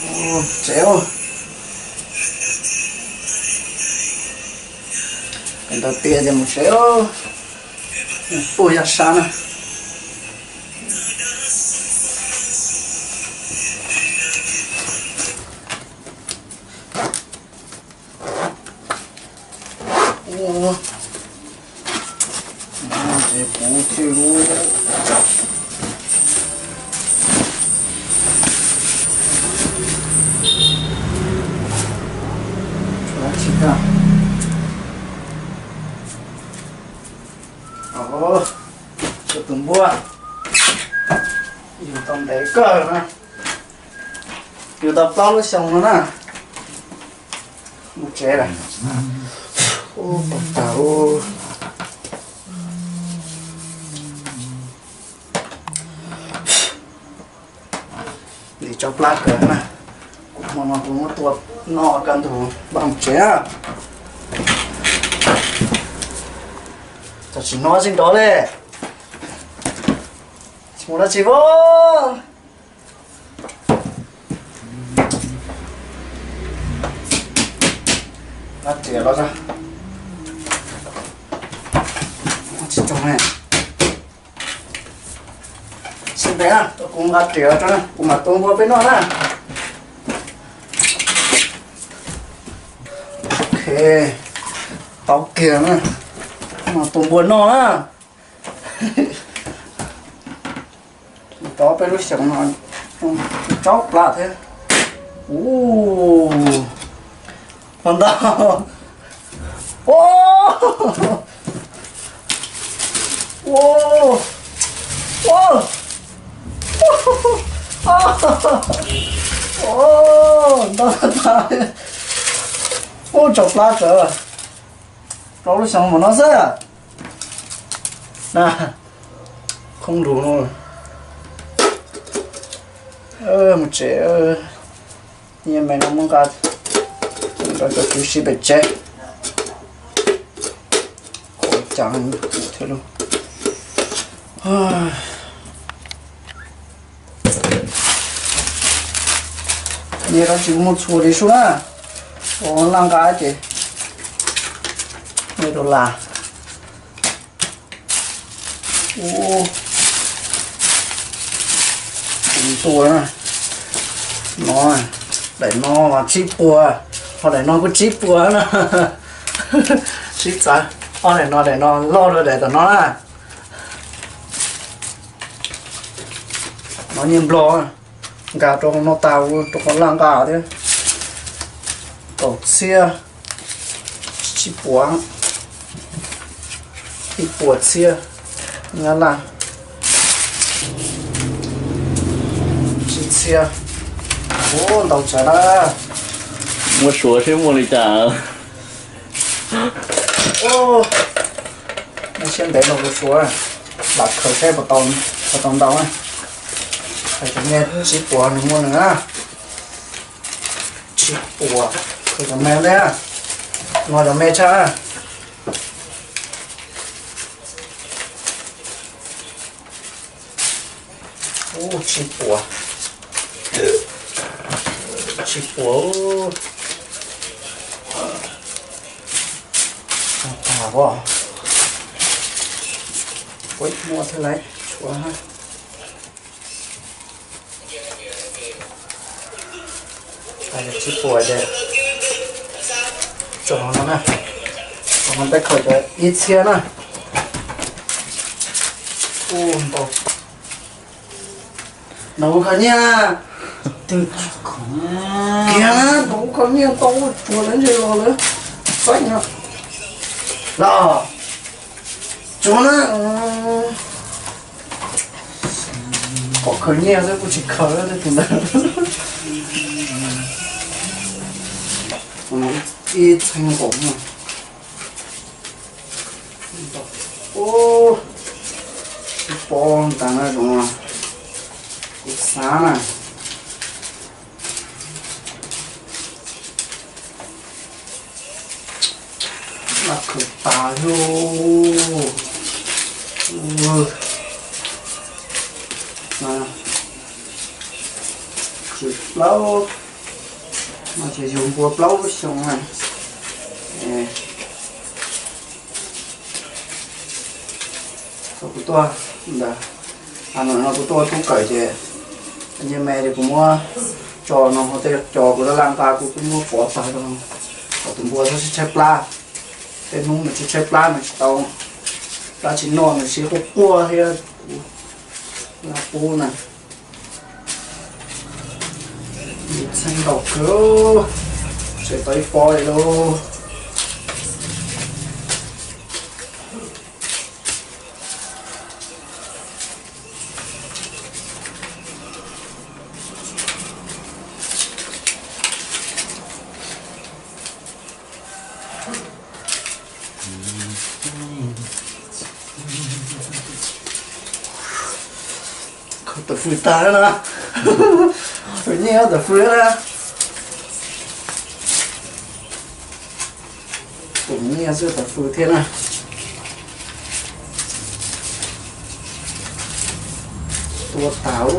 Mus tsev. Pem ntawd tias ces mus tsev. Puag yaj sab na. Ua, ces puv thiab lub. Tsis, tus npua yug tau ntev kawg na, yug tau plaub lub xyoo no na. Mus tsev lawm. Ub, pom tag ub. Lim tsob plab kawg na. Kuv hmo no kuv muab tua noj kaj ntug npaj mus tsev na. Tam sim no tsis nrov li. Tsis mus dab tsi vau. Nqa riam los tsis tso ne. Sib ntev na, kuv nqa riam los tso na, kuv mam tua npua peb noj na. Ok, tau kiag na, tua npua noj na. Tau peb lub xyoos no, tsob plab thiab. Ub, ntau. Ua, ua, ua, ntau tas. Ub, tsob plab tsawv. Plaub lub xyoo mus no xwb. Na, khoob lug no. Mus tsev, nyiaj me no muab nqa rau cov kwv tij pem tsev. Qhov cas thiab lauj. Nyiaj dab tsi kuj muaj txhua li sub na. Ua laj nqa ces nyiaj dollar. Ub, kuv tua na. No, daim no mas tsib puas, ho daim no kuj tsib puas na. Sib txawv, ob daim no, daim no loj dua daim tom no na. No nyiaj nplog, nqa rau no tas rau qhov laj nqa thiab. Kaum txhiab, tsib puas, ib puas txhiab nyab laj, tsib txhiab. Ub, ntau tsawv na. Muaj suav seb muaj li cas. Ub, siab ntev los kuv suav, lam khaws seb puas tau ntau na. Khaws cov me tsib puas nws muaj nws na. Tsib puas, khaws cov me ntej, no cov me tshaj. Ub, tsib puas, tsib puas. Tag os, muaj thiaj li tshuav. Tsib puas ces tso no na, tso no peb khaws cov ib txhiab na. Ub, ntau. Nraug khaws nyiaj. Kiag, nraug khaws nyiaj ntau, tsuav lawv ntshe los lawv xeeb no. Los, tsuav na. Pom khaws nyiaj xwb kuj tsis khaws tej tus ntawd. Ib txheeb nkaus. Ub, tsis pom tas na, kuv xav na. Laj khaws tas yog. Tsis plaub. Ces yug npua plaub lub xyoo na. Kuv tuaj ntawm, no no kuv tuaj tub kawm ces nce me ces kuv muab tso no, tej cos kuv laj laj nqa kuv twb muab pov tag rau, kom tus npua txhob tshaib tshaib plab. Tej hnub nws tshaib tshaib plab nws tsis tau, plab tsis noj nws siab quaj quaj thiab. Kuv qub na. Txheeb ntau kawg, tseem tau ib pob li lauj. Khaws tawm fws tag na. Tus nyiaj tawm fws na. Tus nyiaj xwb tawm fws thiab na. Tua tag.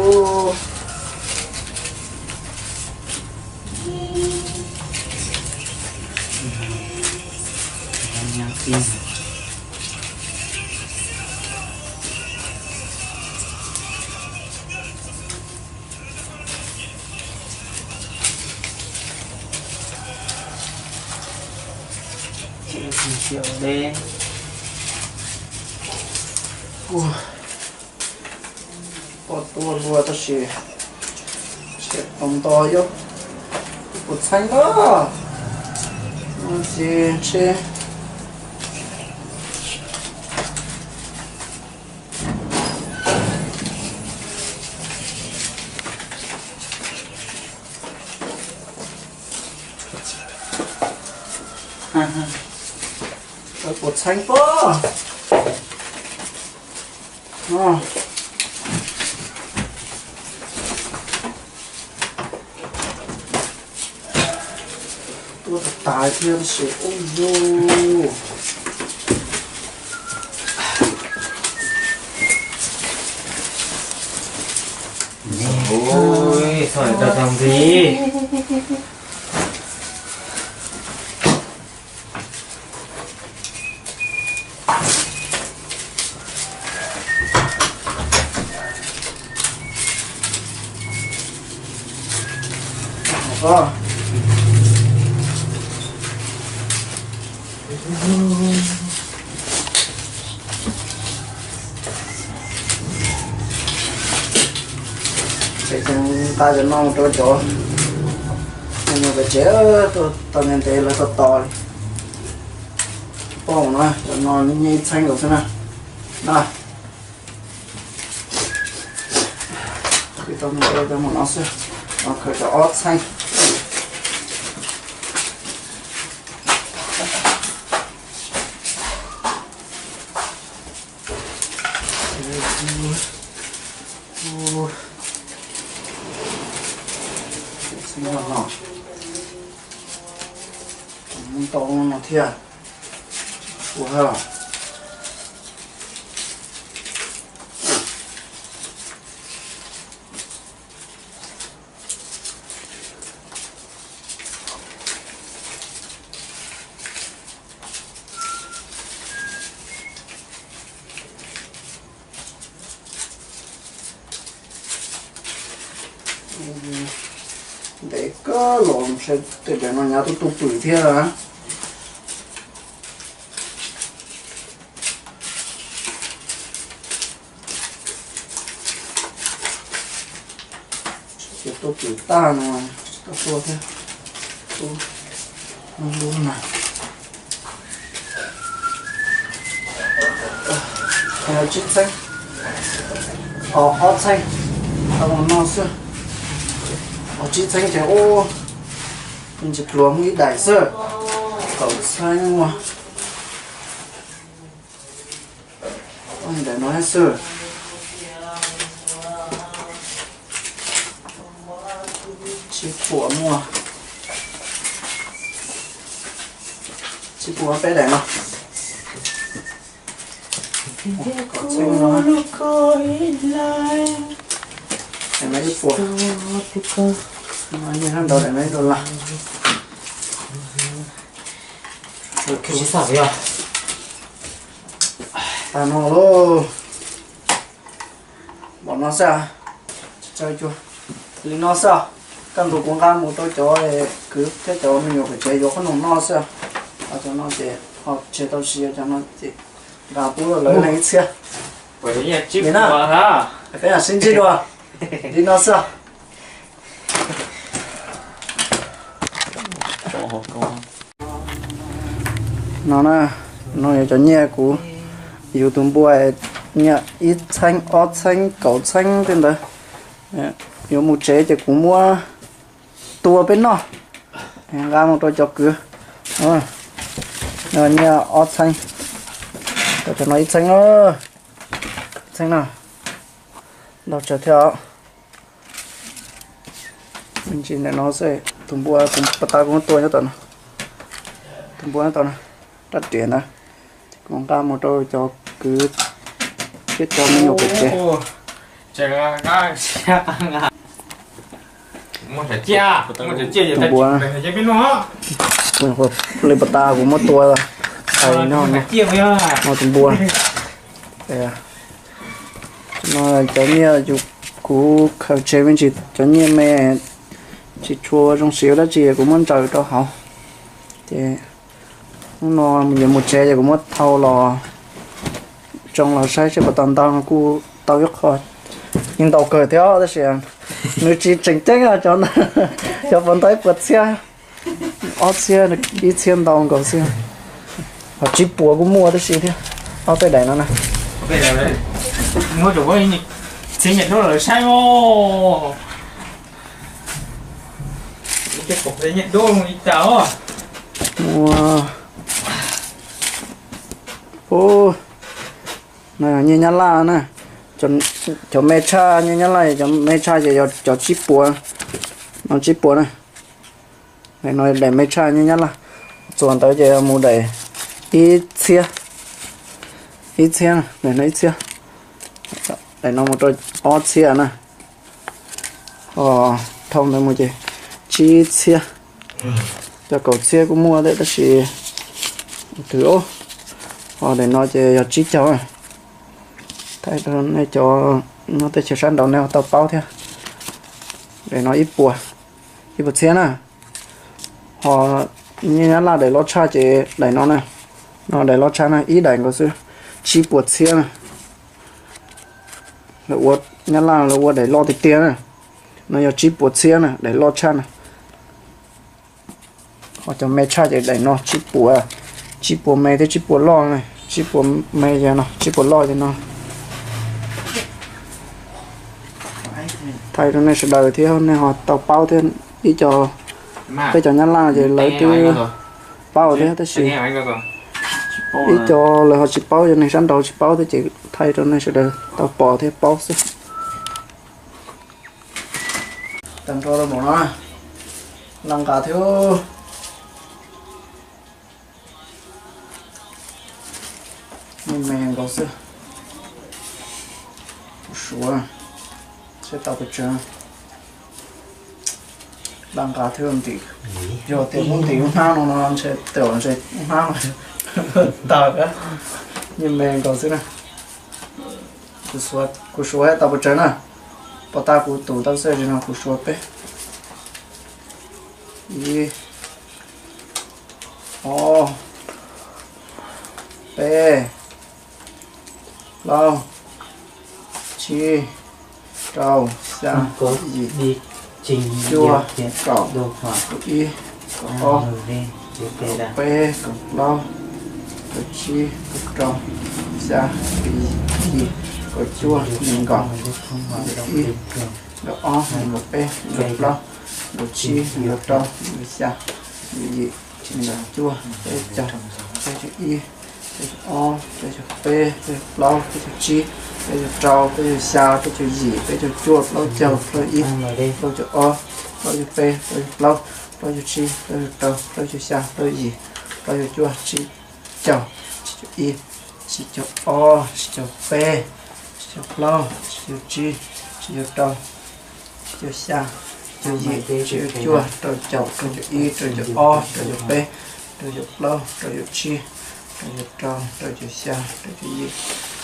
Poj tuaj luaj tab sis tseem tau nto ib puas txheeb na. Ces ntshe puas txheeb pob. Tuaj tas tas thiab tab sis ub yus. Ui, txhob tau tag nqi. Ces nqa cov no mus rau cov mus pem tsev, tuaj tau ntev ntev lawv tau tos li. Pom no, cov no nyiaj ib txheeb lawm xwb na. Na, kwv tau mus rau cov mus no xwb, no khaws cov ob txheeb. Ntau no thiab. Ua ha. Ntev kawg los ntshe tej daim no nyav tuaj tuaj pwm thiab. Ces tuaj pwm tag no, tsis tau tuaj thiab. Lub na. Tsib txheeb, ob txheeb, tau no xwb. Ob tsib txheeb ces ub, ntsis pluav muaj ib daim xwb. Kaum txheeb muaj. Ntawm no xwb. Tsib puas muaj, tsib puas peb daim no. Kaum txheeb no. Ib puas. Ntau daim no ib rau lawm. Tag no lauj. Npaum no xwb. Li no xwb. Kaj ntug kuv nqa mus rau cov kwv thiab cov me nyuam pem tsev yuav qhob noom noj xwb. Cov no ces ho tseg tau siav, cov no ces nqa pub rau lawv leej ib txhiab. Li na, peb mam sib ntsib dua. Li no xwb. No na, no yog cov nyiaj kuv yug tus npua, nyiaj ib txheeb ob txheeb kaum txheeb tej ntawd. Yuav mus tsev ces kuv muab tua peb noj, nqa mus rau cov kwv. Nyiaj ob txheeb, cov no ib txheeb, txheeb no, ntau tsawg thiab os. Me ntsis ntawm no xwb, tus npua, tus pas tas kuv muab tua nyob tom no, tus npua nyob tom no, rab riam ntawd, ces kuv nqa mus rau cov kwv thiab cov me nyuam pem tsev. Tus npua, li pas tas kuv muab tua, no, no tus npua. No cov nyiaj yus, kuv khaws tseg me ntsis cov nyiaj me tsis tshua zoo siv dab tsi kuv muab ntsaws rau hauv. Ces hnub no yuav mus tsev ces kuv muab thau los tsoo los saib seb puas tau ntau, kuj tau ib qho, yeej ntau kawg thiab tab sis nws tsis tseem ceeb, cov, cov puas ntau ib puas txhiab, ob txhiab ib txhiab ntau nkaus xwb. Ho tsib puas kuj muaj tib si thiab, ob peb daim no na. Txiav nyiaj dub lawv saib os. Nyiaj dub li cas os. Ua, no nyiaj nyab laj na. Cov me tshaj nyiaj nyab laj, cov me tshaj ces yog cov tsib puas, no tsib puas na. Daim no daim me tshaj nyiaj nyab laj. Txuas ntawd ces mus daim ib txhiab, ib txhiab, daim no ib txhiab, daim no mus rau ob txhiab na. Ho thau ntawd mus ces tsib txhiab. Cov kaum txhiab kuj muaj thiab tab sis twb, ho daim no ces yog tsib caug. Thaij rau nej cov nyob teb chaws sab nraud nej ho tau paub thiab. Daim no ib puas, ib puas txhiab na. Ho nyiaj nyab laj daim loj tshaj ces daim no na, no daim loj tshaj na, ib daim nkaus xwb, tsib puas txhiab na. Lawv ua, nyab laj lawv ua daim loj tiag tiag na, no yog tsib puas txhiab na, daim loj tshaj na. Ho cov me tshaj ces daim no tsib puas, tsib puas me thiab tsib puas loj na, tsib puas me ces no, tsib puas loj ces no. Thaij rau nej sawv daws thiab nej ho tau paub thiab. Ib co, peb cov nyab laj ces lawv twb paub thiab tab sis ib co lawv ho tsis paub, cov neeg sab nraud tsis paub thiab ces thaij rau nej sawv daws tau pom thiab paub xwb. Tag nrho tau npaum no, laj nqa thiab. Nyiaj me nkaus xwb. Kuv suav, seb tau pes tsawg. Laj nqa thiab ntim. Yog tias muab ntim lub hnab no no ntshe, ntshe lub hnab no tawg. Nyiaj me nkaus xwb na. Kuv suav tau pes tsawg na. Pos tas kuv tus tau xwb no kuv suav peb. Ib, ob, peb, plaub, tsib, rau, xya, yim, cuaj, kaum, kaum ib, kaum ob, kaum peb, kaum plaub, kaum tsib, kaum rau, xya, yim, kaum cuaj, nees nkaum, nees nkaum ib, nees nkaum ob, nees nkaum peb, nees nkaum plaub, nees nkaum tsib, nees nkaum rau, nees nkaum xya, nees nkaum yim, nees nkaum cuaj, peb caug, peb caug ib, peb caug ob, peb caug peb, peb caug plaub, peb caug tsib, peb caug rau, peb caug xya, peb caug yim, peb caug cuaj, plaub caug, plaub ib, plaub caug ob, plaub caug peb, plaub caug plaub, plaub caug tsib, plaub caug rau, plaub caug xya, plaub caug yim, plaub caug cuaj, tsib caug, tsib caug ib, tsib caug ob, tsib caug peb, tsib caug plaub, tsib caug tsib, tsib caug rau, tsib caug xya, Yim, cuaj, rau caum, rau caum ib, rau caum ob, rau caum peb, rau caum plaub, rau caum tsib, rau caum rau, rau caum xya, rau caum yim,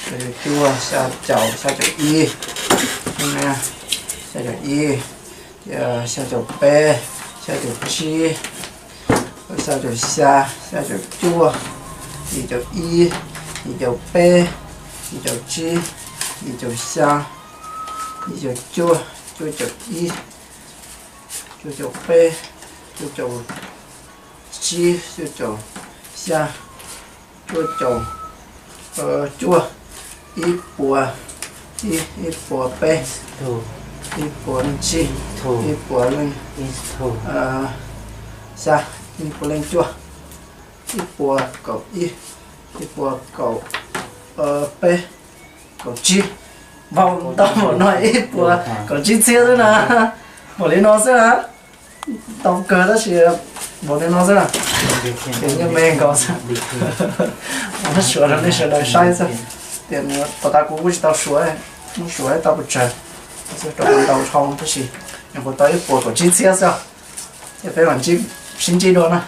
rau caum cuaj, xya caum, xya caum ib, xya caum ib, xya caum peb, xya caum tsib, xya caum xya, xya caum cuaj, yim caum ib, yim caum peb, yim caum tsib, yim caum xya, yim caum cuaj, cuaj caum ib, cuaj caum peb, cuaj caum tsib, cuaj caum xya, cuaj caum cuaj, ib puas, ib, ib puas peb, ib puas leej tsib, ib puas leej xya, ib puas leej cuaj, ib puas kaum ib, ib puas kaum peb, kaum tsib. Npaum ntau npaum no ib puas kaum tsib txhiab xwb na. Npaum li no xwb na. Tau kawg tab sis npaum li no xwb na. Ces nyiaj me nkaus xwb. Muab suav rau nej sawv daws saib xwb. Tias puas tas kuv kuj tsis tau suav, muab suav tau pes tsawg, rau ntau dhau tab sis nyuam qhuav tau ib puas kaum tsib txhiab xwb. Ces peb mam sib ntsib dua na.